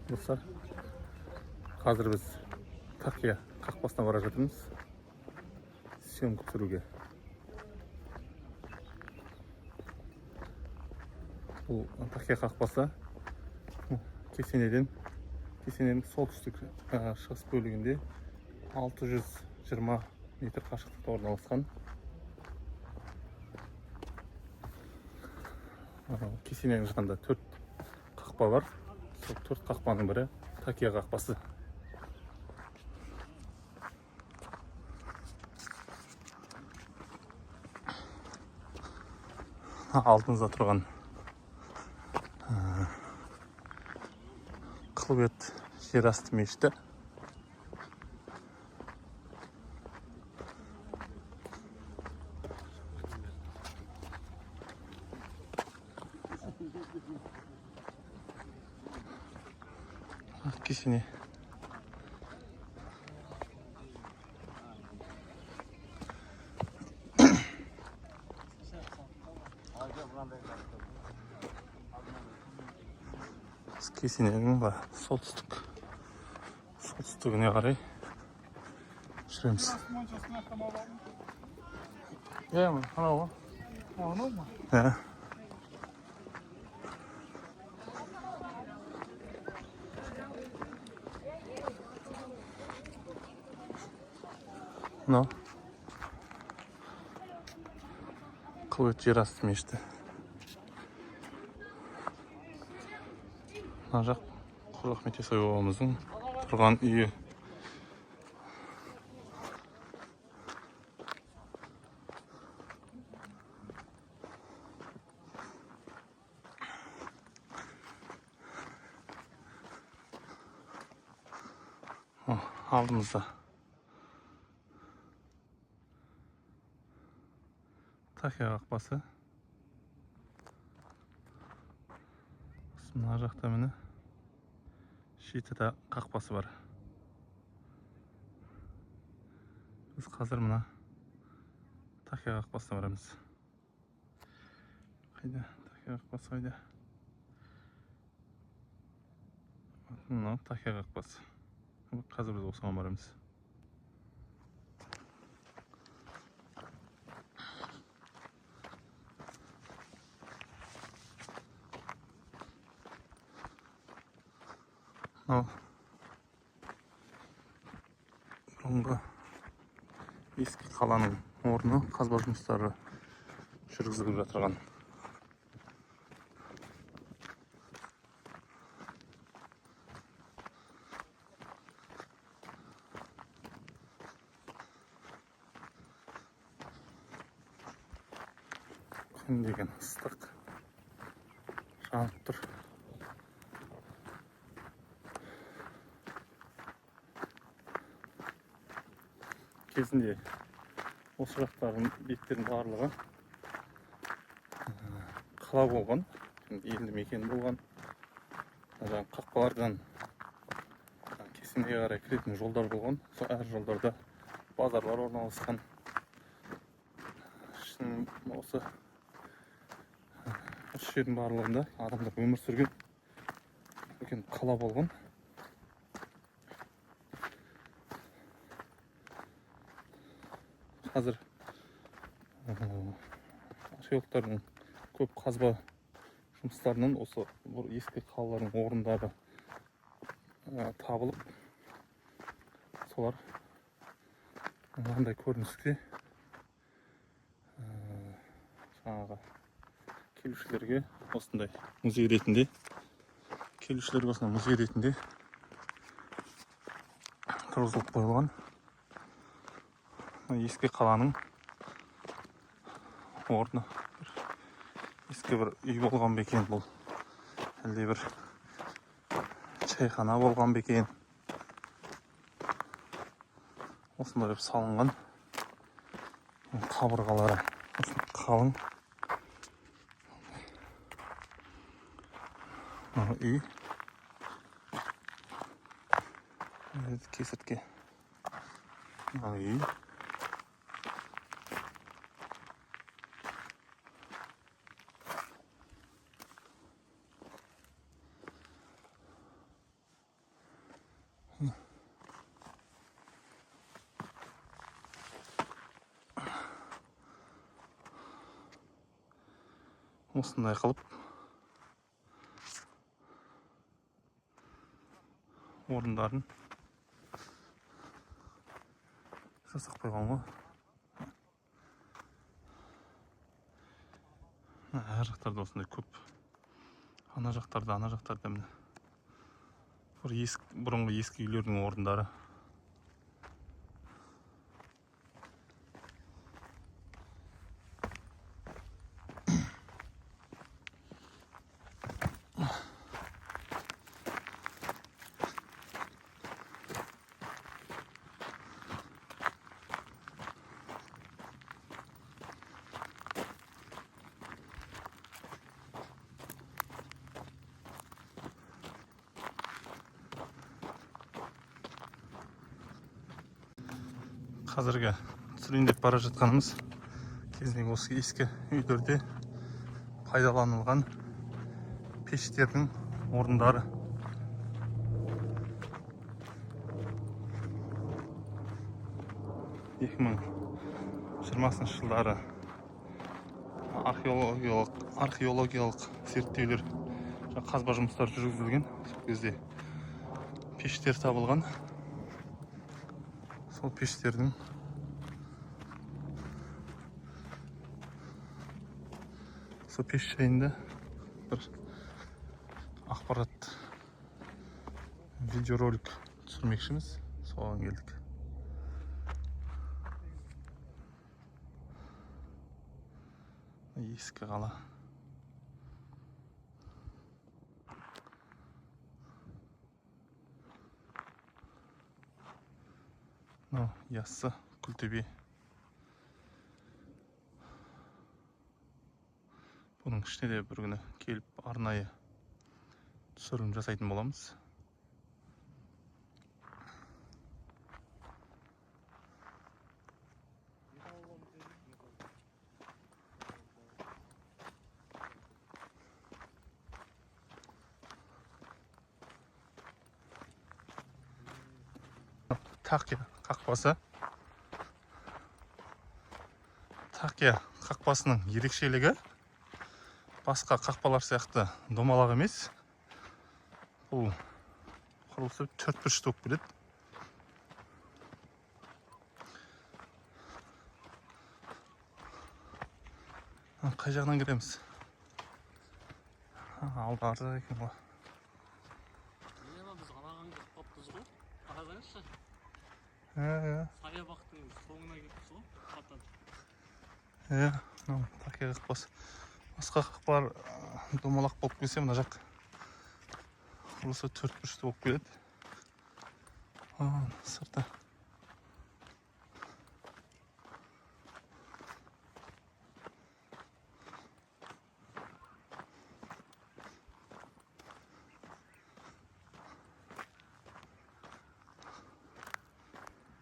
Достар, қазір біз Тақия қақпасына бара жатырмыз съемка түсіруге. Бұл Тақия қақпасы кесененің солтүстік шығыс бөлігінде 620 метр қашықтықта орналасқан. Кесененің жанында төрт қақпа бар. Сол төрт қақпаның бірі Тақия қақпасы. Алдымызда тұрған Қылыбет жерасты мешіті. Кесене. Біз кесененің солтүстігіне қарай жүреміз. Иә, анау ғой. Анау ма? Иә. Мынау Қылыбет жерасты мешіті. Мына жақ Қожа Ахмет Яссауи бабамыздың тұрған үйі. О, алдымызда Тақия қақпасы. Сосын мына жақта, міне, Жеті қақпасы бар. Біз қазір мына Тақия қақпасына барамыз. Қайда Тақия қақпасы, қайда? Мынау Тақия қақпасы. Қазір біз осыған барамыз. Мынау бұрынғы ескі қаланың орны, қазба жұмыстары жүргізіліп жатырған. Күн деген ыстық, жанып тұр. Кезінде осы жақтардың беттерінің барлығы қала болған, елді мекен болған. Жаңағы қақпалардан кесенеге қарай кіретін жолдар болған. Сол әр жолдарда базарлар орналасқан. Шын осы жердің барлығында адамдар өмір сүрген, үлкен қала болған. Қазір археологтардың көп қазба жұмыстарынан осы бір ескі қалалардың орындары табылып, солар мынандай көріністе жаңағы келушілерге осындай музей ретінде, келушілерге осындай музей ретінде тұрғызылып қойылған. Мына ескі қаланың орны, бір ескі бір үй болған ба екен бұл, әлде бір чайхана болған ба екен, осындай болып салынған. Қабырғалары осындай қалың. Мына үй кесіртке, мына үй. Осындай қылып орындарын жасап қойған ғой. Әр жақтарда осындай көп. Ана жақтарда, ана жақтарда міне. Бір бұрынғы ескі үйлердің орындары. Қазіргі түсірейін деп бара жатқанымыз кезіндегі осы ескі үйлерде пайдаланылған пештердің орындары. Екі мың жиырмасыншы жылдары археологиялық зерттеулер, жаңа қазба жұмыстары жүргізілген. Сол кезде пештер табылған. Сол пештердің сол пеш жайында бір ақпарат видеоролик түсірмекшіміз, соған келдік. Ескі қала. Мынау Яссы Күлтөбе. Бұның ішіне де бір күні келіп арнайы түсірілім жасайтын боламыз. Тақия қақпасы. Тақия қақпасының ерекшелігі басқа қақпалар сияқты домалақ емес. Бұл құрылысы төрт бұрышты болып келеді. Қай жағынан кіреміз? Алды ар жақ екен ғой. Міне біз анаған келіп қалыппыз ғой. Қарасаңызшы. Иә. Саябақтың соңына келіппіз ғой, қатар. Иә, мынау тақия қақпасы. Басқа қақпалар домалақ болып келсе, мына жақ құрылысы төрт бұрышты болып келеді. Сырты.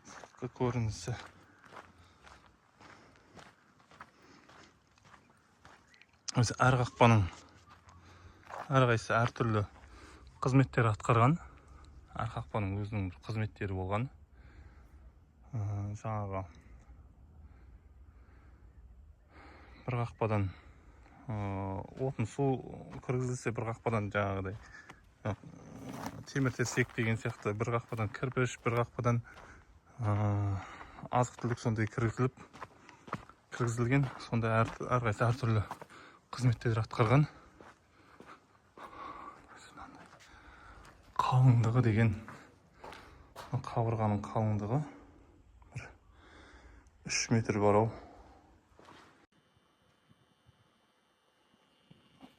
Сыртқы көрінісі. Өзі әр қақпаның әрқайсысы әртүрлі қызметтер атқарған. Әр қақпаның өзінің бір қызметтері болған. Жаңағы бір қақпадан отын су кіргізілсе, бір қақпадан жаңағыдай темір терсек деген сияқты, бір қақпадан кірпіш, бір қақпадан азық-түлік сондай кіргізілген. Сондай әрқайсысы әртүрлі қызметтер атқарған. Қалыңдығы деген, қабырғаның қалыңдығы бір 3 метр бар ау.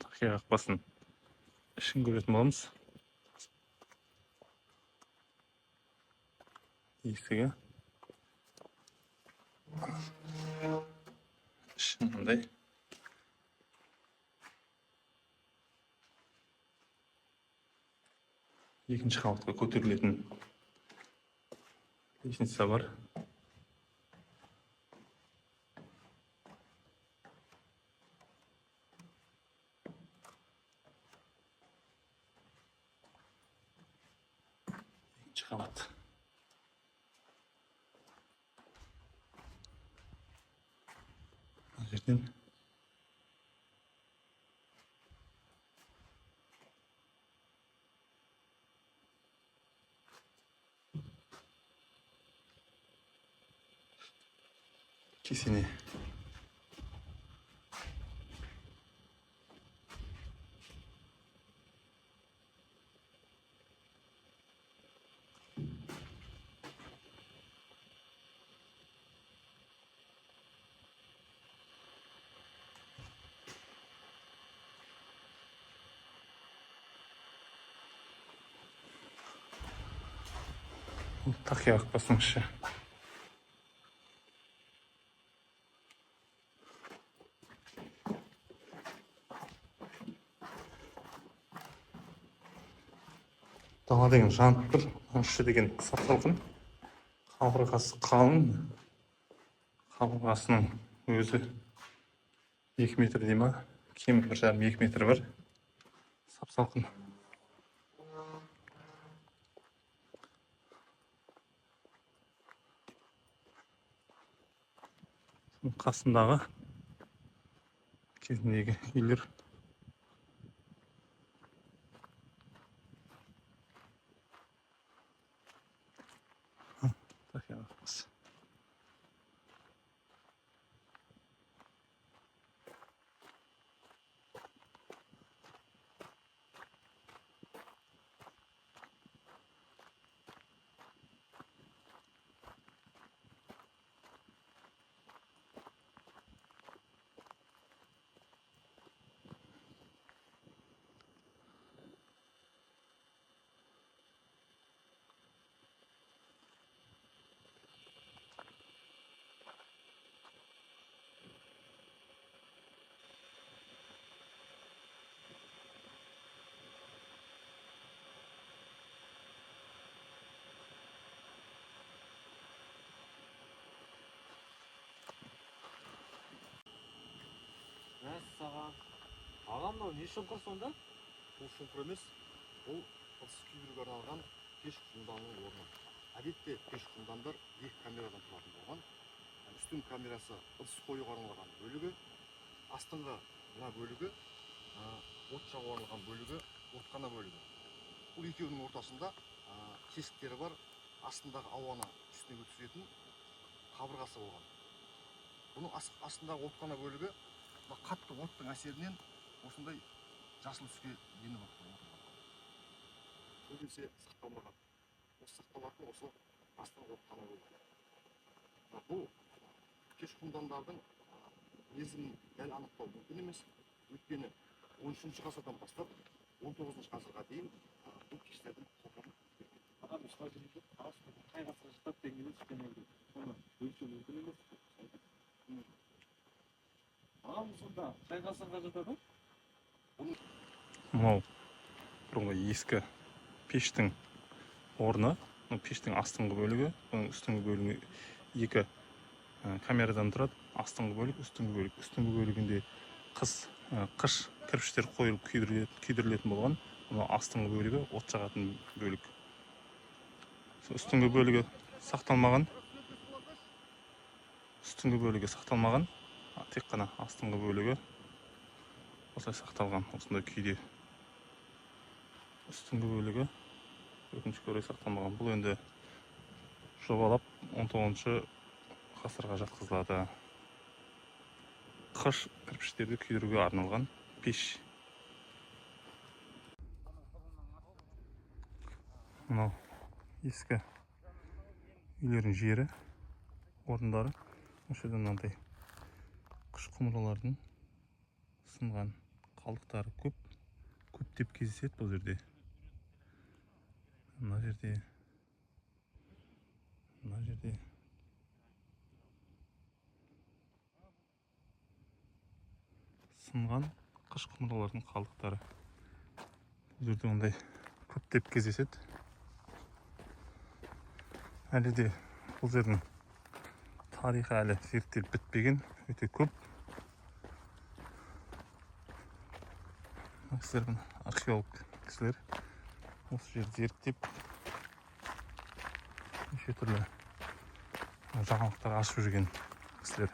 Тақия қақпасын ішін көретін боламыз. Есігі іші мынандай. Екінші қабатқа көтерілетін лестница бар. Екінші қабат. Мына жерден Кесене. Бұл тақия қақпасының іші. Дала деген жанып тұр, іші деген сап салқын. Қабырғасы қалың. Қабырғасының өзі 2 метр дей ма, кемі 1,5-2 метр бар. Сап салқын. Қасындағы кезіндегі үйлер. Тақия қақпасы. Мәссаған, аға, мынау не шұңқыр сонда? Бұл шұңқыр емес, бұл ыдыс күйдіруге арналған пеш құмданының орны. Әдетте пеш құмдандар екі камерадан тұратын болған. Үстіңгі камерасы ыдыс қоюға арналған бөлігі, астыңғы мына бөлігі от жағуға арналған бөлігі, отхана бөлігі. Бұл екеуінің ортасында тесіктері бар, астындағы ауаны үстіне өткізетін қабырғасы болған. Бұның астындағы отхана бөлігі мына қатты оттың әсерінен осындай жасыл түске еніп отырған. Көбінесе сақталмаған. Осы сақталатын осы астыңғы отхана бөлігі. Мына бұл пеш құмдандардың мерзімін дәл анықтау мүмкін емес, өйткені 13 ғасырдан бастап 19 ғасырға дейін бұл пештердің құрамы өзгерген. Ағам, қай ғасырға жатады дегенде кішкене оны өлшеу мүмкін емес. Ағам, сонда қай ғасырға жатады? Мынау бұрынғы ескі пештің орны, мынау пештің астыңғы бөлігі. Бұның үстіңгі бөлігі екі камерадан тұрады: астыңғы бөлік, үстіңгі бөлік. Үстіңгі бөлігінде қыш кірпіштер қойылып күйдірілетін болған. Мынау астыңғы бөлігі, от жағатын бөлік. Сол үстіңгі бөлігі сақталмаған, үстіңгі бөлігі сақталмаған, тек қана астыңғы бөлігі осылай сақталған, осындай күйде. Үстіңгі бөлігі, өкінішке орай, сақталмаған. Бұл енді жобалап 19 ғасырға жатқызылады. Қыш кірпіштерді күйдіруге арналған пеш. Мынау ескі үйлердің жері, орындары. Осы жерде мынандай қыш құмыралардың сынған қалдықтары көп, көптеп кездеседі бұл жерде, мына жерде, мына жерде. Сынған қыш құмыралардың қалдықтары бұл жерде ондай көптеп кездеседі. Әлі де бұл жердің тарихы әлі зерттеліп бітпеген, өте көп. Мына кісілер, мына археолог кісілер осы жерді зерттеп, неше түрлі жаңалықтар ашып жүрген кісілер.